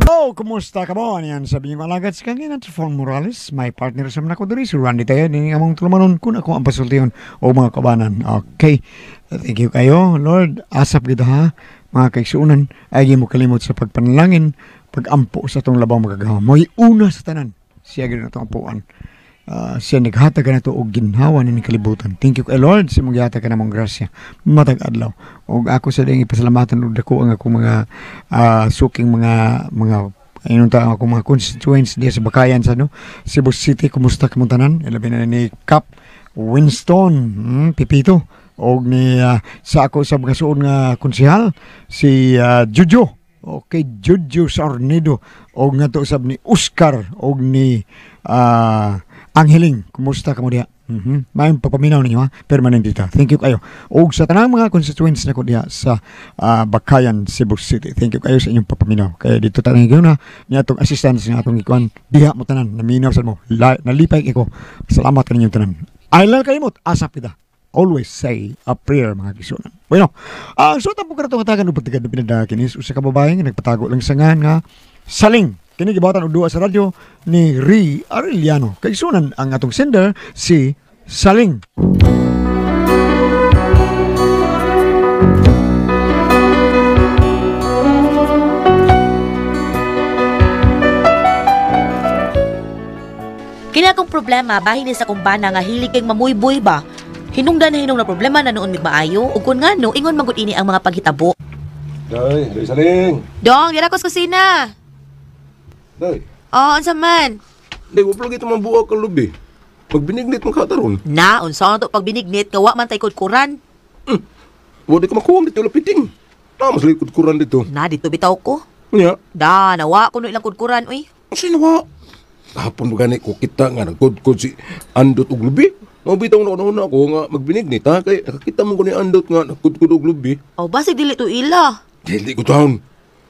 Oh, kumusta ka mo? Ano yan sabi niyo alagad sa kanya at Fon Morales, my partner sa mga diri, si Randy tayo, ni among tulumanon kun ako ang pasultiyon o mga kabanan. Okay, thank you kayo, Lord. Asap kita ha, mga kaigsuonan, ay mo kalimot sa pagpanalangin, pagampo sa atong labaw magagawa. Mo'y una sa tanan, siya gid na itong ampuan. Siya naghatag ka na ito og ginhawa ni kalibutan. Thank you kay Lord sa imong gihatag ka namong grasya matag adlaw. Og ako sa ding ipasalamatan og dako ang akong mga suking mga ayun ta ang akong mga constituents diya sa Bakayan sa no Cebu City. Kumusta kamong tanan? Ilabi na ni Cap Winston, Pipito, og ni sa ako sa mga suod nga konsehal si Jujo. Okay, Jujo Sarnido, og ngadto sab ni Oscar og ni Angheling. Kumusta kamo diha? Maayong pagpaminaw ninyo ha, permanente ta. Thank you kayo. Og sa tanang mga constituents nako diha sa Bakayan, Cebu City. Thank you kayo sa inyong pagpaminaw. Kaya dito tanang higayon ha, niya atong assistance nga atong ikuan diha mo tanan, naminaw sad mo. Nalipay ko. Salamat kaninyong tanan. I lang kalimot, asap kita. Always say a prayer mga kisunan. Bueno, ang suot po karatong hatagan og pagtigad na pinadakin is usa ka babae nga nagpatago lang sa ngan nga Saling. Kini gibatan og duwa sa radyo ni Ri Arellano. Kaigsunan ang atong sender si Saling. Kini akong problema bahin ni sa kumbana nga hilig kay mamuyboy ba. Hinungdan na hinung na problema na noon migmaayo ug kun ngano ingon magud ini ang mga paghitabo. Day, day Saling. Dong, dira ko sa kusina. Day. Oh, unsa man? Day, wa palagi ito mabuak ang lubi. Pagbinignit man ka taron. Na, unsa na to pagbinignit nga wa man tay kudkuran. Wa di ka makuha dito lapiting. Na mas likod kuran dito. Na dito bitaw ko. Nya, Da, nawa kuno ilang kudkuran uy. sino wa? Hapon ba gani ko kita nga nagkudkod si Andot og lubi? Mabitaw na una ko nga magbinignit ha kay nakakita mo ko ni Andot nga nagkudkod og lubi. Oh, basig dili to ila. Dili ko taon.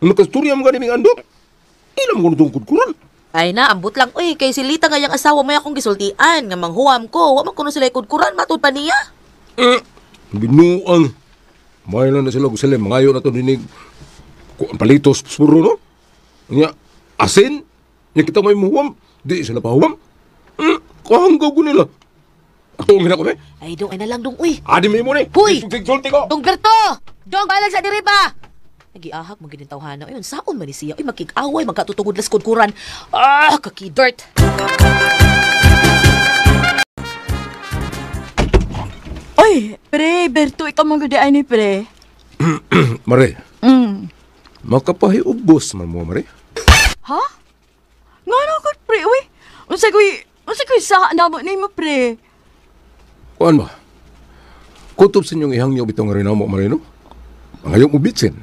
Nakasturya mo gani ming Andot. Ilam ko nitong kudkuran. Ay na, ambot lang uy kay silita nga yang asawa mo akong gisultian nga manghuam ko. Wa man kuno sila kudkuran matud pa niya. Binuang. May lang na sila kung sila mangayo na to dinig palitos puro no. Nya asin nya kita may muhuam di sila pahuam. Kahanggaw ko nila. Ato ang ginako eh. Ay dong, ay na lang dong uy. Adi may mo ni. Huy! Sulti ko. Dong Berto! Dong, balag sa diri ba? Nagiahak mo ginin tawhana. Ayun, saon man ni siya. Uy, magkikaway, magkatutungod las kudkuran. Ah, kakidert. Oy, pre, Berto, ikaw mong gudi ni pre. Mare. Makapahiubos man mo, Mare. Ha? Ngano ko, pre, uy? Unsa ko'y sa namo nimo, pre? Kuan ba? Kutob sa inyong ihangyo bitong rin mo, Mare, no? Mangayo mo bitsin.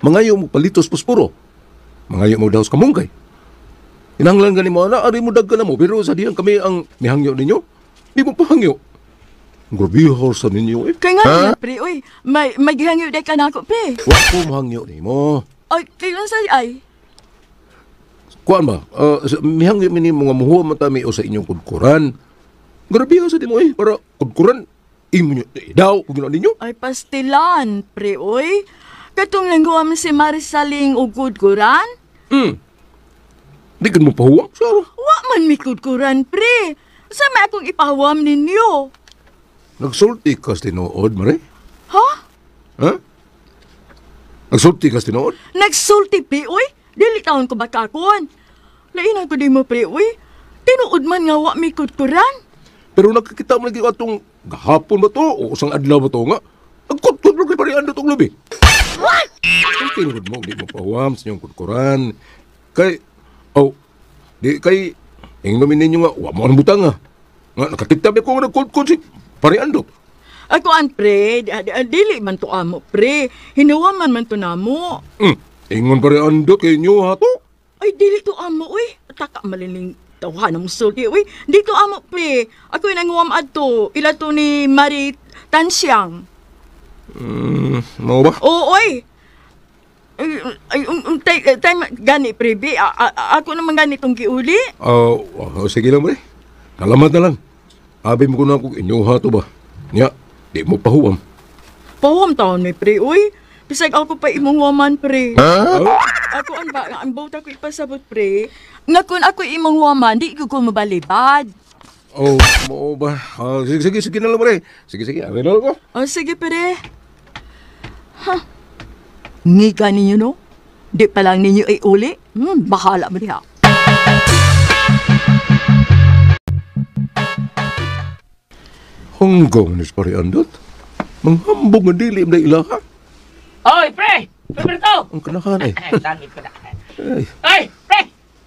Mangayo mo palitos puspuro. Mangayo mo daos kamunggay. Inanglan gani mo, na, ari mo dagka na mo, pero sa diyang kami ang mihangyo ninyo, di mo pahangyo. Grabe sa ninyo, eh. Kay nga ha? Pre, uy, may gihangyo day ka na ako, pre. Wa ko mahangyo nimo. Ay, kailan sa ay? Kuan ba? Mihangyo mi nimo nga muhuwa man ta mi o sa inyong kudkuran. Grabe sa di mo, eh, para kudkuran, imo nyo, eh, daw, kung ginawa ninyo. Ay, pastilan, pre, uy. Katong langguam si Marisaling og kudkuran? Di ka mo pahuwam, saro. Wa man mi kudkuran, pre. Sa may akong ipahuwam ninyo? Nagsulti ka sa tinuod, Mare? Ha? Ha? Nagsulti ka sa tinuod? Nagsulti, pre, uy. Dili taon ko bakakon. Lainan ko di mo, pre, uy. Tinuod man nga wa mi kudkuran. Pero nakikita mo lagi atong gahapon ba to o usang adlaw ba to nga? Nagkudkud mo kay parian itong lubi. What? Ang tinuod mo, di mo pahuwam sa inyong kudkuran. Kay, oh, di kay, ingnomin ninyo nga, wa mo ang butang nga. Nga, nakakita ko nga nagkudkud si parian do. Ako an, pre, dili man to amo, pre. Hinuwa man to namo. Ingon parian do kay inyo ha to. Ay, dili to amo, uy. Taka maliling tawahan ang sulti, uy. Di to amo, pre. Ako yung nanguwam adto. Ila to ni Marie Tansiang. Mao ba? Oo, oy. Ay, tay, gani, pre, bi. Ako naman gani itong giuli. Sige lang, pre. Salamat na lang. Abi mo ko na kung inyo ha to ba. Nya, di mo pahuwam. Pahuwam taon, may pre, uy. Bisag ako pa imong waman, pre. Ha? Ako ang ba, ang bota ko ipasabot, pre. Nga kung ako imong huwaman, di ko mabalibad. Oh, mo ba? Ah, sige, sige, sige na lang, pre. Sige, sige, ari na lang ko. O, sige, pre. Ha? Ngiga ninyo, no? Di pa lang ninyo ay uli. Bahala mo diha. Hanggang ni pare Andot. Manghambog nga dili na ilaha. Oy, pre! Roberto! Ang kanahan eh. Ay, langit ko na. Ay, Oy, pre!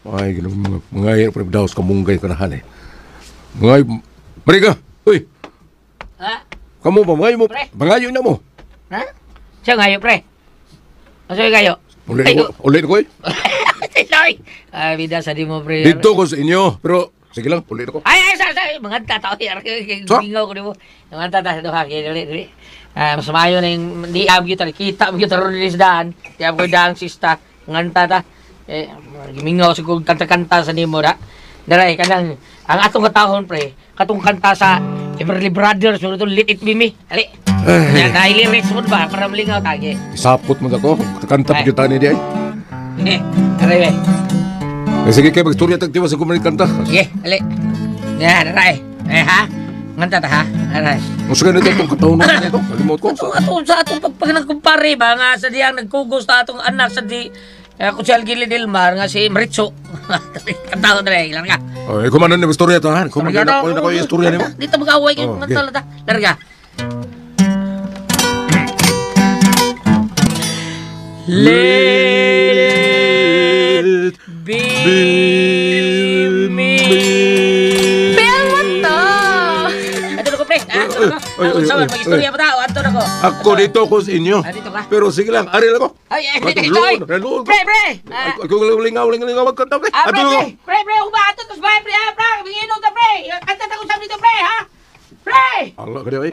ay ganun mga mga yan, pre, daos kamunggay kanahan eh. Mga Mariga, uy, Ha? kamo ba mga mo? Pre. Mga na mo. Ha? Siya ngayo, pre. Ano sa'yo kayo? Ulit ko, ulit ko eh. Ay, ay, bida sa di mo, pre. Dito ko sa inyo, pero sige lang, ulit ko. Ay, ay, sa, sa, mga tataw. Sa? Bingaw ko di mo. Mga tataw, duha, kaya dali, dali. Ah, mas maayo na yung, di am gyud kita mo gyud ron sa daan. Di am ko daan sista. Mga tata. Eh, gimingaw siguro kanta-kanta sa nimo da. Daray kanang ang atong katahon pre, katong kanta sa Everly Brothers, pero itong Let It Be Me. Ali. Ay. Na, na-lyrics mo ba para malingaw tagi. Isapot mo ako, kanta pa kita ni di ay. Eh, aray be. Eh, sige kay magstorya tag tiwas sa kumalit kanta. Sige, ali. Yan, aray. Eh ha? Nganta ta ha? Aray. Ang sige nito itong katahon na nito, kalimot ko. Atong atong sa atong pagpag nagkumpare ba nga sa diyang nagkugos ta atong anak sa di Kutsal Gili Delmar nga si Maritso. Kanta ko dre, larga. Ay, kumanan ni istorya ta, han. Kumanan na ko na ko yung istorya nimo. Dito mag-away kayo Oh, nganta ta. Larga. Let be me. Pero ta! Ato na ko, pre. Ah, ato na ko. Ay, ay, Ako sa ay, mag-istorya ay. pa tao. Ato na ko. Ako dito ko sa inyo. Ah, dito ka? Pero sige lang, ari lang ko. Ay, ay, Ay, ay, ay, luon, luon. Pre, pre! Ah, Ako lingaw, lingaw, lingaw, magkanta, pre. Ah, Ato pre, na ko. pre, pre, pre, uba, ato, tos bahay, pre, ah, pre, binginom ta, pre. Kanta ta kung saan dito, pre, ha? Pre! Allah ka di ay.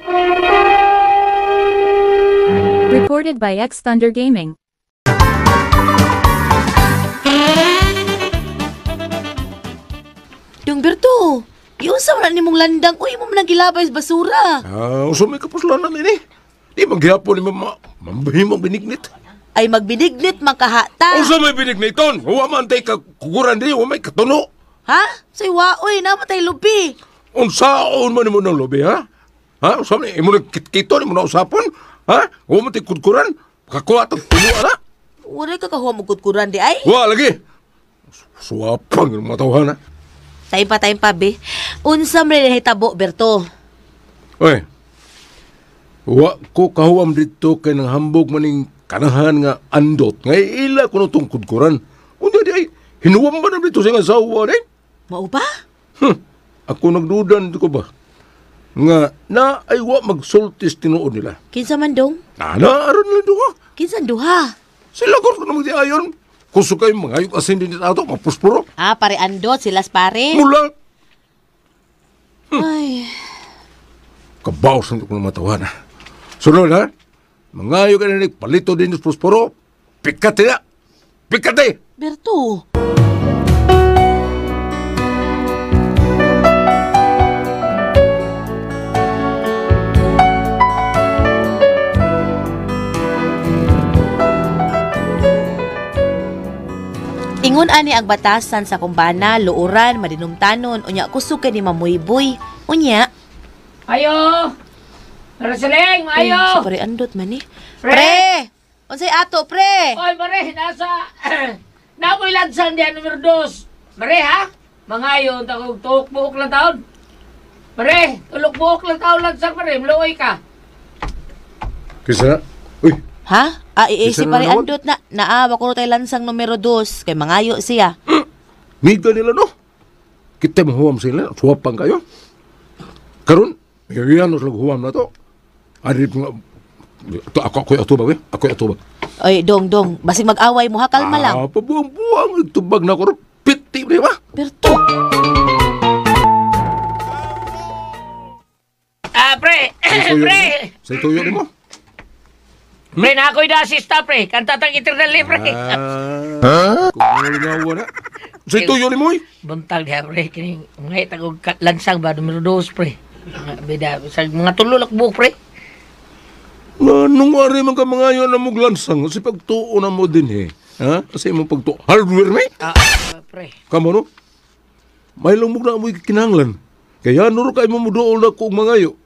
Recorded by X Thunder Gaming. Dong Berto, iunsa man nimong landang, uy, mo man ang gilabay sa basura. Ah, usa may kapuslanan ini. Di maghihapon ni mama. Mambahimang binignit. Ay magbinignit makahata. Usa may binigniton. Wa man tay kakuguran di, wa may katuno. Ha? Say waoy, namatay lupi. Unsaon man nimo ng lobi, ha? Ha? Usa man imo nagkitkiton, imo na usapon? Ha? Wa man tay kudkuran. Kakuha tag tuno ana. Wala ka kahuwa mo kudkuran di ay. Wa lagi. Suwapang yung mga tawhan, ha? Time pa, be. Unsa man rin hitabo, Berto. Oy. Wa ko kahuam dito kay nang hambog maning kanahan nga andot nga ila kuno tong kudkuran. Unya di ay hinuwam ba na dito sa nga asawa di? Mao ba? Ako nagdudan ko ba nga na ay wa magsultis tinuod nila. Kinsa man dong? Na aron nila duha. Kinsa duha? Sila ko naman di ayon. Kuso kayo mga ayok asin din sa ato, mapuspuro. Ah, pare andot sila pare. Mula. Ay, Kabaw sa ko ng matawan. Sunod ha, mga ayok ka na palito din sa puspuro. Pikate na! Pikate! Berto. Ingon ani ang batasan sa kumbana, luoran, madinumtanon, unya kusog kay ni Mamuyboy. Unya, Ayo! Rosaling, Ay, maayo! si pare andot man eh. Pre! Pre! Unsay ato, pre? Oy, mare, nasa... Namoy lansan diyan, numero 2. Mare, ha? Mangayon, takog tuhok buok lang taon. Mare, tulok buok lang taon lansan, mare. Mluoy ka. Kisa na. Uy, Ha? Ah, si Isa na pare naman. andot na. Naa, bako tay lansang numero 2 kay mangayo siya. miga nila no. Kita mahuam sila, suwapang kayo. Karon, yan sila huwam na to. Ari nga, ito, ako, ako'y atubag eh. Ako'y atubag. Oy, dong, dong, basig mag-away mo ha, kalma lang. Ah, pabuang-buang, tubag na ko. Piti, di ba? Berto. Ah, pre! Pre! Sa tuyo ni mo. Pre, na ako'y dasista, pre. Kanta tang eternal pre. Ah, kung lingawa na. Sa tuyo ni mo eh. Buntag diha, pre. Kining, mga itagog lansang ba, numero 2, pre. Mga bida, sa mga tululak buok, pre. Nga, nung ari man ka mga yun na muglansang, si pagtuo na mo din eh. Ha? Kasi imong pagto hardware me? Ah, pre. Kamo no? May lumog na amoy kinahanglan. Kaya nuro kay mo muduol na ko og mangayo.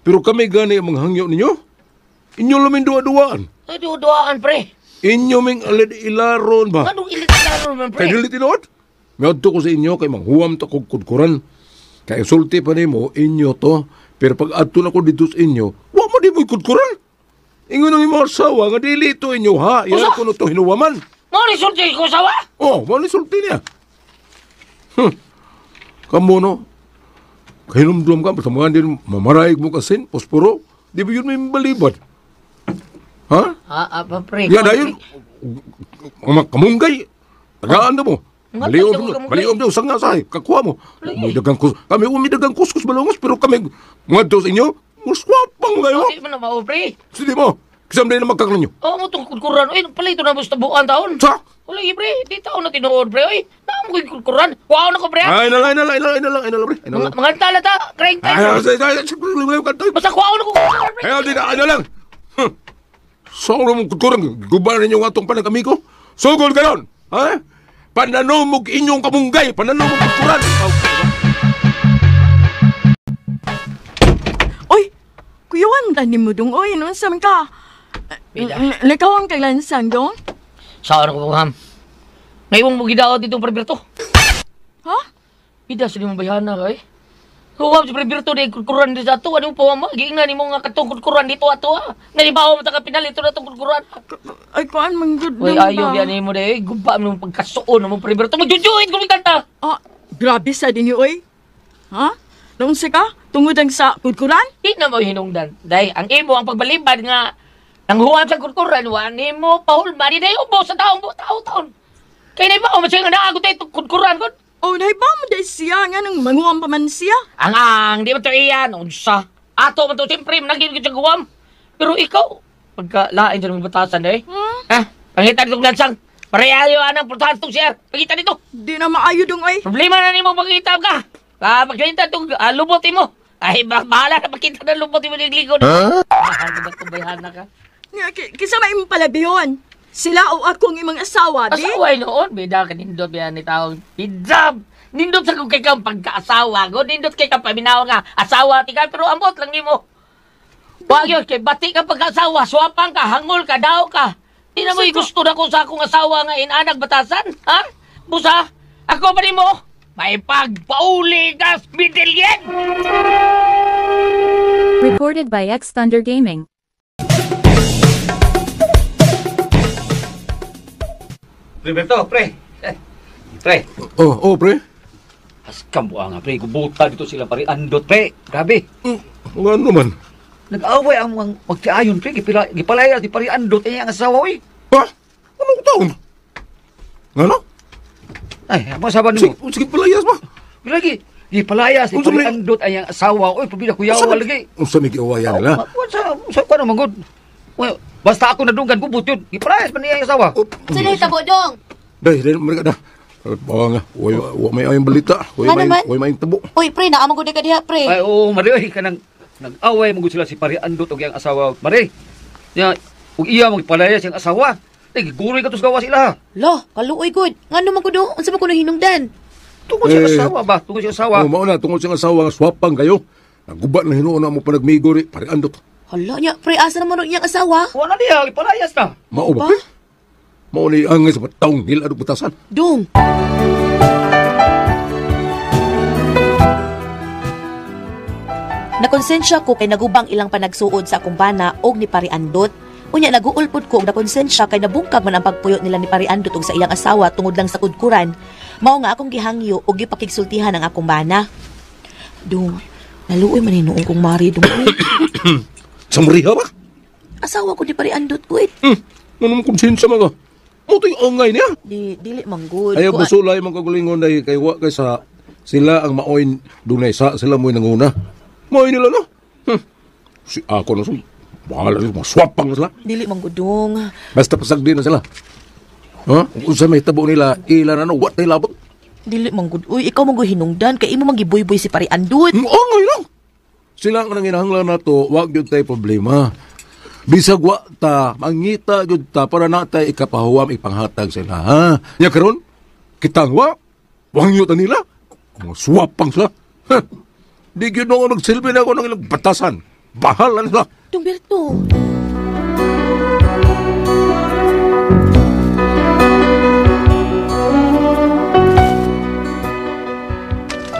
Pero kami gani ang mga hangyo ninyo. Inyo lamin duwa-duwaan. Ay, duwa-duwaan, pre. Inyo ming alid ilaron ba? Anong ilitaro man, Kay pre? dili tinuod. Miadto ko sa inyo kay manghuwam ta kog kudkuran. Kay sulti pa nimo inyo to. Pero pag adto na ko dito sa inyo, wa mo di mo'y kudkuran. Ingon ang imong asawa nga dili to inyo ha. Iya ko no to hinuwaman. Mo ni sulti ko sawa. Oh, mo ni sulti niya. Kamo no. Kahinumdum ka, basta mga din mamaraig mo kasin, posporo, di ba yun may balibad? Ha? Ah, ah, pa, pre. Ya, dayon. Mga kamunggay. Tagaan na mo. Nga, Maliom tagaan na, kamunggay. maliom daw, sanga sahay. Kakuha mo. Umidagang kus, kami umidagang kuskus balongos, pero kami, mga daw sa inyo, muswapang kayo. Di man na mao, pre. Sige mo, kisam din na magkaklan nyo. Oh, mo tong kudkuran. Uy, palito na mo sa tabuan taon. Sa? Wala, pre. Di taon na tinuod, pre. Uy, naamo ko'y kudkuran. Wow na ko, pre. Ay, na lang, ay na lang, ay na lang, ay na lang, ay na lang, pre. Ay na Mga lang. mga tala ta, kreng Ay, tayo. ay, ay, ay, ay, ay, ay, Basta kuwaon na ko, pre. ay, ay, ay, na lang. Huh. Sa mong kudkuran, guba ninyo ang atong panag-amigo. Sugol ka nun. Ha? Pananomog inyong kamunggay, pananomog kudkuran. Oy, kuyawan ta ni mo dong oy, unsa man ka? Bida. Nakawang kay lansang dong? Saan ko ham? Ngayon mo gidaot dito, pre Berto. Ha? Bida sa limang bayhana ka eh. Huwag si Pre Berto di kudkuran di sa ato. Ano po ma? Giingnan nimo nga katong kudkuran dito ato ah. Nalibaw mo ta ka pinal ito na itong kudkuran. Ay kuan man gud Uy, dong ayaw ba? yan nimo de. Guba mo pagkasuon mo Pre Berto. Magjujuin ko kanta. Ah, grabe sa dinyo oy. Ha? Naunsa ka? Tungod ang sa kudkuran? Di na mo hinungdan. Day, ang imo ang pagbalibad nga nanghuwam sa kudkuran wa nimo pahulma di day ubo sa taong tao taon. Kay na ba mo siya nga naagot ay kudkuran kon. Oh, nahiba mo dahil siya nga nang manguam pa man siya. Ang ang di man to iyan unsa. Ato man to siyempre naging gid sa guwam. Pero ikaw pagka lain sa mga batasan eh. Hmm? Ha? Pangita ditong lansang. Parehayo anang portahan tong siya. Pangita dito. Di na maayo dong oy. Problema na nimo pagkita ka. Ah, pagkita tong lubot mo. Ay, bahala na pagkita ng lubot mo ng likod. Huh? Mahal ko ba itong bayhana ka? Nga, Kinsa may imong palabihon? Sila o akong imong asawa, di? Asaway noon, bida ka nindot biya ni taong bidab. Nindot sa kung kay kang pagkaasawa ko, nindot kay kang paminaw nga asawa ti ka pero amot lang nimo. Wag yun, kay bati ka pagkaasawa, swapang ka, hangol ka, daw ka. Di na mo'y gusto na ko sa akong asawa nga inanag batasan, ha? Busa, ako pa nimo, may pagpauli ka, middle. Recorded by X Thunder Gaming. Pre Berto, pre. Eh, pre. Oh, oh, pre. Askam buha nga, pre. Gubuta dito sila pare. Andot, pre. Grabe. Nga naman. Nag-away ang mga magtiayon, pre. Gipalaya, di pare andot. Eh, ang asawa, oy. Ha? Anong taon? Nga no? Ay, masaba Sige, nimo. sige palayas ba? Lagi. Gipalayas, di Unsa pare may- andot ay ang asawa, oy. Pabila kuyawa lagi. Unsa may giawayan nila? Sa kuno manggod. Well, basta ako nadunggan gubot yun. Gipalayas man niya ang asawa. Oh, Sino hitabo dong? Day, day, mereka dah. Bawa nga, way, wa may ayong balita. Way Ano may, man? way may tabo. Uy, pre, naamang ko di ka diha, pre. Ay, oo, Mari, oy, kanang nag-away man gud sila si pare andot og iyang asawa. Mari. Nya, ug iya magpalayas ang asawa. Ay, giguroy ka to sa gawas ila. Lo, kaluoy gud. Ngano man ko do? Unsa man ko hinungdan? Tungod sa Eh. asawa ba? Tungod sa asawa. Oh, mao na, tungod sa asawa nga swapang kayo. Naguba na hinuon na mo panagmigo ri, pare andot. Hala nya, pre, asa naman iyang asawa? Wala niya, gipalayas na. Mao ba? Ba? Pre? Mao ni angay sa taong nila adto batasan. Dong. Nakonsensya ko kay nagubang ilang panagsuod sa akong bana og ni Pari Andot. Unya naguulpod ko og nakonsensya kay nabungkag man ang pagpuyo nila ni Pari Andot og sa iyang asawa tungod lang sa kudkuran. Mao nga akong gihangyo og gipakigsultihan ang akong bana. Dong, naluoy man hinuon kong mari dong. Uy. Sa muriha ba? Asawa ko ni Pari Andot ko eh. Ano mo konsensya mga? Mo to'y angay niya. Di dili man good. Ayaw Kuan- busulay mga kagalingon dahil kay wa kay sa sila ang maoy dunay sa sila mo'y nanguna. Maoy nila no. Si ako na sul. Bahala sila, maswapang na sila. Dili man good dong. Basta pasagdi na sila. Ha? Kung unsa may tabo nila, ila na no, what tay labot. Dili man gud. Uy, ikaw man gud hinungdan kay imo man gibuy-buy si Pari Andot. Ang angay lang. Sila ang nanginahanglan na to, wag yun tayo problema. Bisag wa ta, mangita gyud ta para na tay ikapahuwam ipanghatag sila, ha? Nya karon, kitang wa, wangyo ta nila. Mga swapang sila. Ha? Di gyud ako nagsilbi na ako ng ilang batasan. Bahala nila. Dong Berto.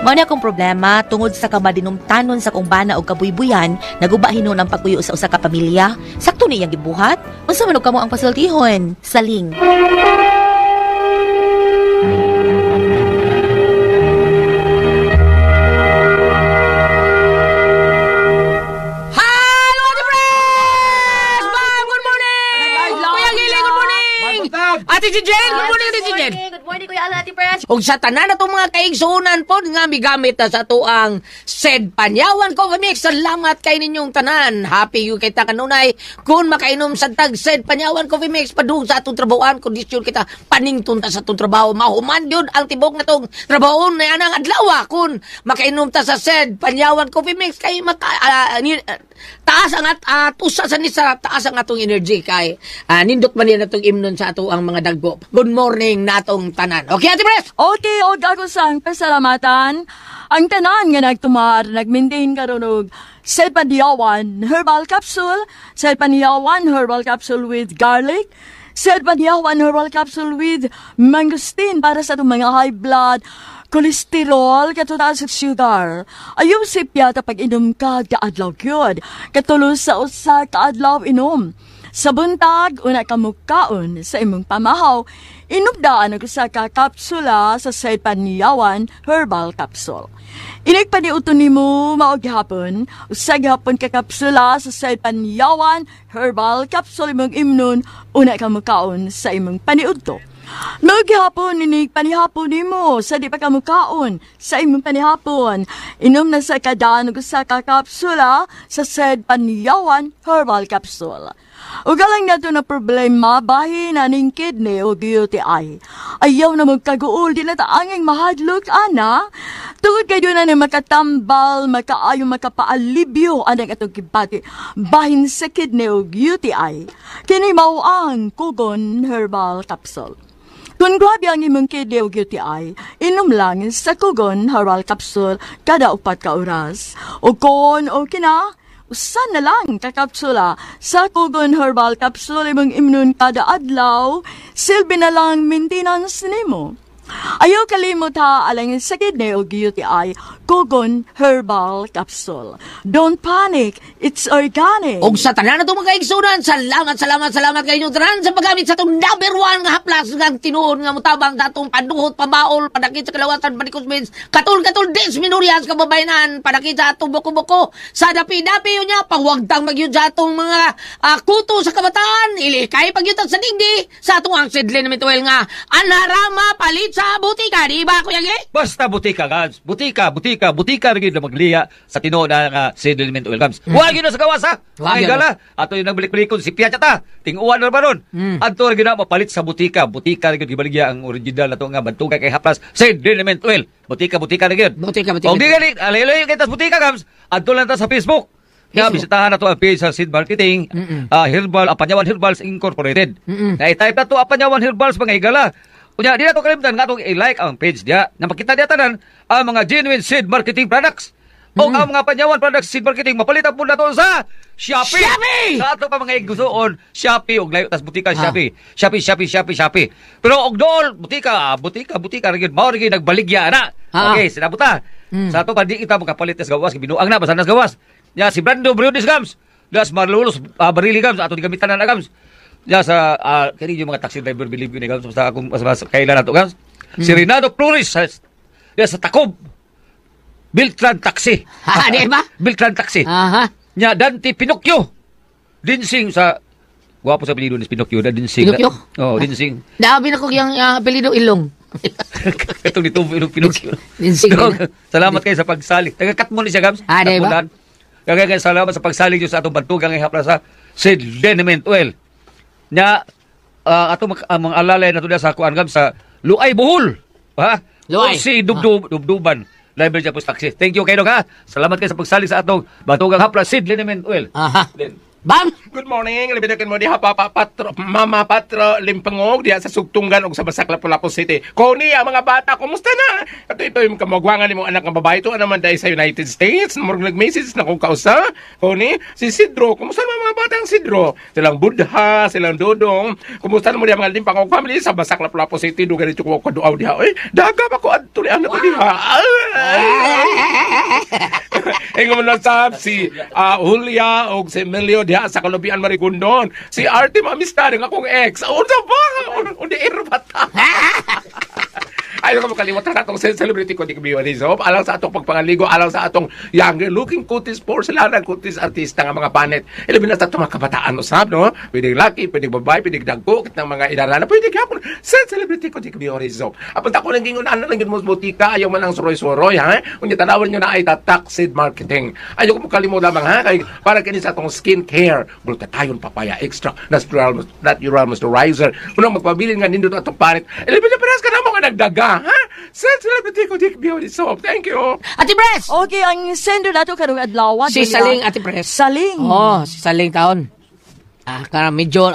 Mao ni akong problema tungod sa kamadinumtanon sa kong bana og kabuybuyan, naguba hinuon ang pagpuyo sa usa ka pamilya. Sakto ni iyang gibuhat. Unsa man og kamo ang pasultihon? Saling. Hello, Ate Fresh! Ma'am, good morning! Kuya Gili, good morning! Ate Jijen, good morning, Ate Jijen! Good morning, Kuya Alan, Ate Fresh. Og sa tanan na itong mga kaigsunan po nga migamit na sa tuang said Panyawan Coffee Mix. Salamat kay ninyong tanan. Happy you kita kanunay kung makainom sa tag said Panyawan Coffee Mix padung sa atong trabahoan kondisyon kita paningtun ta sa atong trabaho. Mahuman yun ang tibok na tong trabahoon na anang adlaw kung makainom ta sa said Panyawan Coffee Mix kay maka, taas ang at usa sa ni sa taas ang atong energy kay nindot man niya natong imnon sa ato ang mga dagbo. Good morning natong tanan. Okay, Ate Pres? Okay, og ako sang pasalamatan. Ang tanan nga nagtumar, nag-maintain karon og Selpaniyawan Herbal Capsule, Selpaniyawan Herbal Capsule with garlic, Selpaniyawan Herbal Capsule with mangosteen para sa atong mga high blood, cholesterol, katutaas sa sugar. Ayaw sipya ta pag inom ka, kaadlaw gyud. Katulo sa usa kaadlaw inom. Sa buntag, una ka mukaon sa imong pamahaw, inubdaan og usa ka kapsula sa Selpaniyawan Herbal Capsule. Inig paniuto nimo mao gihapon, usa gihapon ka kapsula sa Selpaniyawan Herbal Capsule imong imnon, una ka mukaon sa imong paniudto. Mao gihapon inig panihapon nimo sa di pa ka mukaon sa imong panihapon. Inom na sa kadaan og usa ka kapsula sa Selpaniyawan Herbal Capsule. Ugalang nato na problema bahin aning kidney o UTI. Ayaw na magkaguol, di na taanging mahadlok, ana. Tungod kay doon na ni makatambal, makaayo, makapaalibyo anang atong kibati. Bahin sa kidney o UTI. Kini mao ang Kugon Herbal Capsule. Kung grabe ang imong kidney o UTI, inom lang sa Kugon Herbal Capsule kada 4 ka oras. O kon o kina, usa na lang kakapsula sa Kugon Herbal Capsule imong imnon kada adlaw, silbi na lang maintenance nimo. Ayaw kalimot ha, alang sa kidney o UTI, Kugon Herbal Capsule. Don't panic, it's organic. Og sa tanan na itong mga kaigsunan, salamat, salamat, salamat kayo inyong tanan sa paggamit sa itong number 1 nga haplas nga tinuod nga mutabang sa atong paduhot, pabaol, padakit sa kalawasan, panikusmins, katul-katul, des minorias, kababayanan, padakit sa atong buko-buko, sa dapi-dapi yun niya, pangwagtang magyud sa atong mga kuto sa kabataan, ilikay pagyutan sa digdi, sa atong ang sidlin na mituel nga, anarama, palit sa butika, di ba, Kuya Gili? Basta butika, guys. Butika, butika, butika rin na magliya sa tinuod na nga settlement oil gams. Huwag yun na sa gawas, ha? Wag Ay, yun. gala. Ato yung nagbalik-balikon, si Piat ta. Tinguan na ba nun? Ato rin na mapalit sa butika. Butika rin gibaligya ang original na to nga bantugay kay haplas. Settlement oil. Butika, butika rin yun. Butika, butika. Og di gali, alay-alay kita sa butika, gams. Ato lang ta sa Facebook. Nga, bisitahan na to ang page sa Seed Marketing, Herbal, Apanyawan Herbals Incorporated. Na i-type na to Apanyawan Herbals, mga higala. Unya, di na to kalimtan nga atong i-like ang page diya. Na makita diya tanan ang mga genuine seed marketing products. O ang mga Panyawan products seed marketing mapalitan po na to sa Shopee. Shopee! Sa ato pa mga igusoon, Shopee og layo tas butika Shopee. Shopee, Shopee, Shopee, Shopee. Pero og dool butika, butika, butika rin mao rin nagbaligya na. Okay, sinabuta. Sa ato pa di kita makapalit sa gawas, binuang na basta nas gawas. Ya si Brando Briones gams. Das Marlulos Barili gams ato gamitan na gams. Ya sa kini yung mga taxi driver believe yun gams basta akong basta kailan nato gams. Si Renato Flores sa ya sa Takob. Biltran Taxi. Ha, di ba? Biltran Taxi. Aha. Nya Dante Pinocchio. Dinsing sa gwapo sa apelyido ni Pinocchio na Dinsing. Pinocchio? Oh, Dinsing. Dami na ko yung apelyido Ilong. Itong nito Pinocchio. Dinsing. Dog, salamat kayo sa pagsali. Taga-katmo ni siya gams. Ah, di ba? Katmunan. Kaya kaya salamat sa pagsali niyo sa atong bantugang ngayong sa Sid Liniment Oil. Nya ato mga alalay na to sa kuan gams sa Luay Bohol. Ha? Luay. O si Dubduban. Library siya po sa taxi. Thank you kayo ha. Salamat kayo sa pagsali sa atong batugang hapla Sid Liniment Oil. Aha. Then, Bam! Good morning. Labi mo diha Papa Patro, Mama Patro Limpangog diha sa Sugtungan ug sa Basak, Lapu-Lapu City. Koni ang mga bata, kumusta na? Ato ito yung kamagwangan nimo anak nga babae to naman dahil sa United States. Murag nag-message na kung kausa. Koni si Sidro, kumusta naman mga bata ang Sidro? Silang Budha, silang Dodong. Kumusta naman diha mga Limpangog family sa Basak, Lapu-Lapu City? Duga dito ko kaduaw diha. Oy, daga ba ko adto ni anak ko diha? Ingon mo na sab si Julia og si Emilio diha sa Kalubian, Marigondon. Si Artie Mamistad ang akong ex. Unsa ba? Undi bata. Ayaw ka makalimutan atong celebrity ko di kami. Alang sa atong pagpangaligo, alang sa atong younger looking kutis porcelain, kutis artista nga mga panet. Ilabi na sa atong mga kabataan usab, no? Pwede laki, pwede babae, pwede dagko, kitang mga idarana, pwede gyapon. Sa celebrity ko di kami. Apan ako nang gingon ana lang gyud mo butika, ayaw man ang suroy-suroy, ha? Unya tanawon nyo na ay tatak seed marketing. Ayaw ko makalimot lamang, ha? Kay para kini sa atong skin care, glutathione, papaya extra, natural natural moisturizer. Unang magpabilin nga nindot atong panet. Ilabi na parehas ka na mo nga nagdaga, ha? Sa celebrity ko Dick Beauty Soap. Thank you. Ate Pres! Okay, ang sender nato karong adlaw. Si Saling, Ate Pres. Saling. Oh, si Saling taon. Kara medyo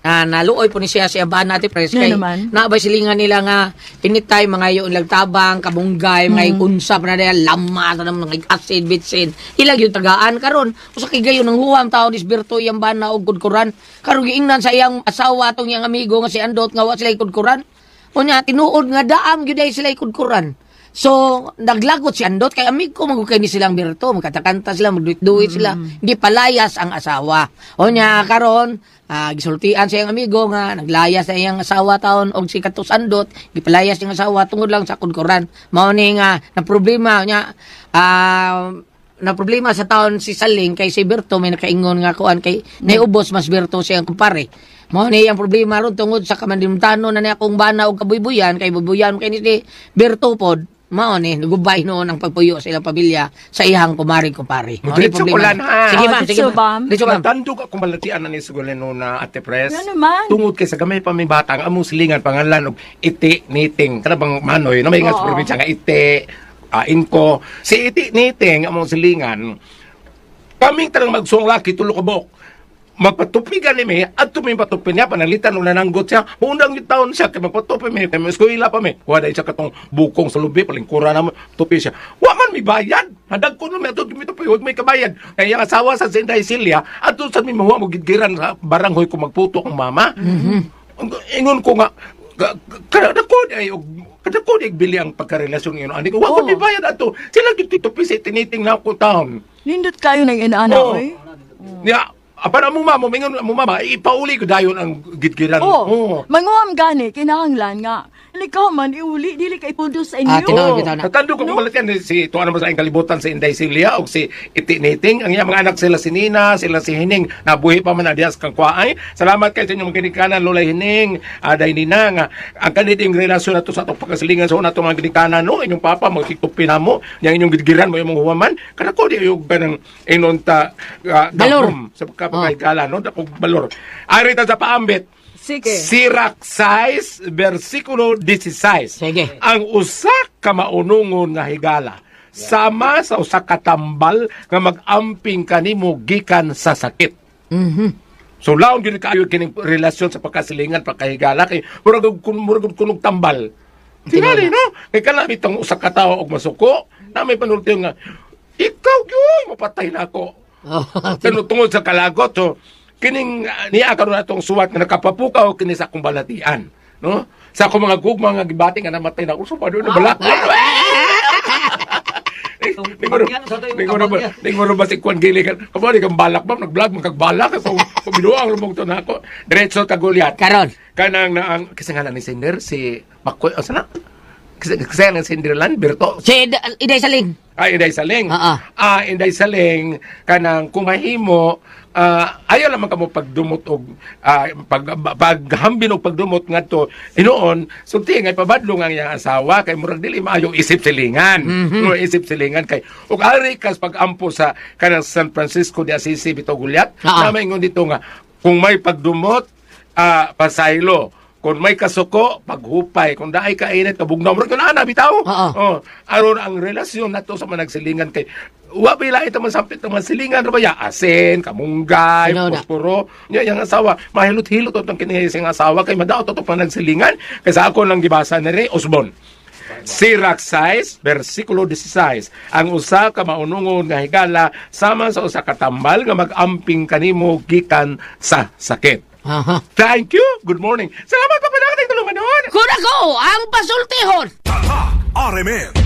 naluoy po ni siya si Abana, Ate Pres, Nga kay naman. naabay silingan nila nga anytime mga yung tabang kabunggay mga unsa pa na dahil lama sa mga acid bitsin ilag yung tagaan karon usa kay gayon ang huwam tao disberto iyang bana og kudkuran karon giingnan sa iyang asawa atong iyang amigo nga si Andot nga wa sila kudkuran. Unya tinuod nga daam gyud ay sila kudkuran. So, naglagot si Andot kay amigo man kay ni silang Berto, magkatakanta sila, magduit-duit sila, hindi palayas ang asawa. Unya karon, gisultian sa iyang amigo nga naglayas sa iyang asawa taon og si katos Andot, gipalayas iyang asawa tungod lang sa kudkuran. Mao ni nga na problema nya na problema sa taon si Saling kay si Berto may nakaingon nga kuan kay naubos mas Berto siyang kumpare. Mao ni ang problema ron tungod sa kamandimtano na niya akong bana og kabuybuyan kay buybuyan kay ni si Berto pod. Mao ni nagubay noon ang pagpuyo sa ilang pamilya sa iyang kumari-kumpare. Mao ni Diretso problema. ko lang, ha? Sige Oh, ma'am, sige diretso, ma'am. bam. Diretso ma'am. Natandog akong balatian na ni Sugulen na Ate Pres. Nga naman. Tungod kay sa gamay pa may bata ang among silingan pangalan og iti niting. Kana bang manoy na may nga sa probinsya nga iti inko. Si iti niting among silingan. Kaming tanang magsuong laki tulo ka buok. Magpatupi gani mi, adto mi patupi niya, panalitan nung nananggot siya, unang yung taon siya, kay magpatupi mi, kay may eskwela pa mi. Wala siya katong bukong sa lubi, palingkura na mo, tupi siya. Wa man mi bayad. Hadag ko no mi adto mi tupi, wag may kabayad. Kaya ang asawa sa Zinday Silya, adto sa mi mahuwa mo gidgiran sa baranghoy ko magputo ang mama. Ingon ko nga, kada ko ay kada ko ay bili ang pagkarelasyon ngayon. Ani ko, wa ko mi bayad adto. Sila gyud tupi sa tiniting na ko taon. Nindot kayo ng inaana, oy. Ya, apan ang mama mo, mingon mo mama, ipauli ko dayon ang gidgiran. Oh, manguam gani kinahanglan nga. Ikaw man iuli dili kay pundo sa inyo. Ah, tinuod bitaw na. Natando ko kung yan si tuwa naman sa iyang kalibutan si Inday Silya o si Iti Niting. Ang iyang mga anak sila si Nina, sila si Hining. Nabuhi pa man na diya sa kangkwaay. Salamat kay sa inyong ginikanan, Lola Hining, Aday Nina. Nga, ang kaniting relasyon nato sa atong pagkasilingan sa una itong mga ginikanan, no? Inyong papa, magtitupi na mo. Yang inyong gidgiran mo, yung mga huwaman. Kada ko di yung ganang inonta Balor. gahom sa pagkapakaigala, no? Dakong balor. Ari ta sa paambit. Sige. Sirak 6, versikulo 16. Sige. Ang usa ka maunungon nga higala sama sa usa ka tambal nga mag-amping kanimo gikan sa sakit. So laon gyud kaayo kining relasyon sa pagkasilingan pagkahigala kay murag murag kunog tambal. Tingali no? Kay kana bitong usa ka tawo og masuko, na may panulti nga ikaw gyud mapatay na ako. Pero tungod sa kalagot, so, kining niya karon atong suwat nga nakapapukaw kini sa akong balatian, no? Sa akong mga gugma nga gibati nga namatay na uso pa doon na balak. Ningon ba si Kwan Gili kan? Kamo di kang balak ba nag-vlog man kag balak so binuang lumong to nako. Diretso ka Goliath. Karon. Kanang na ang kasi nga ni Sender si Makoy asa na? Kasi nga Cinderland Berto. Si Iday Saling. Ay, Inday Saling. Oo. Ah, Inday Saling, kanang kung mahimo, ayaw lamang kamo pagdumot og paghambin og pagdumot ngadto hinuon sulti nga ipabadlong ang iyang asawa kay murag dili maayo isip silingan. No, isip silingan kay ug ari kas pagampo sa kanang San Francisco de Assisi bitaw Gulyat, na maingon dito nga kung may pagdumot, pasaylo. Kung may kasuko, paghupay. Kung daay kainit, kabugnaw. Murag yun, ana, bitaw. Oo. Oh, aron ang relasyon nato sa mga nagsilingan kay wa ba ito man sampit ng mga silingan ra ba ya asin, kamunggay, Sino na? posporo. Nya yang asawa, mahilot-hilot itong kini siyang asawa kay madaot to pa nagsilingan kay sa ako lang gibasa ni Ray Osborne. Sirach 6, versikulo 16. Ang usa ka maunungon nga higala sama sa usa ka tambal nga mag-amping kanimo gikan sa sakit. Aha. Thank you. Good morning. Salamat pa pala tulungan noon. Kun ako ang pasultihon. Tatak RMN.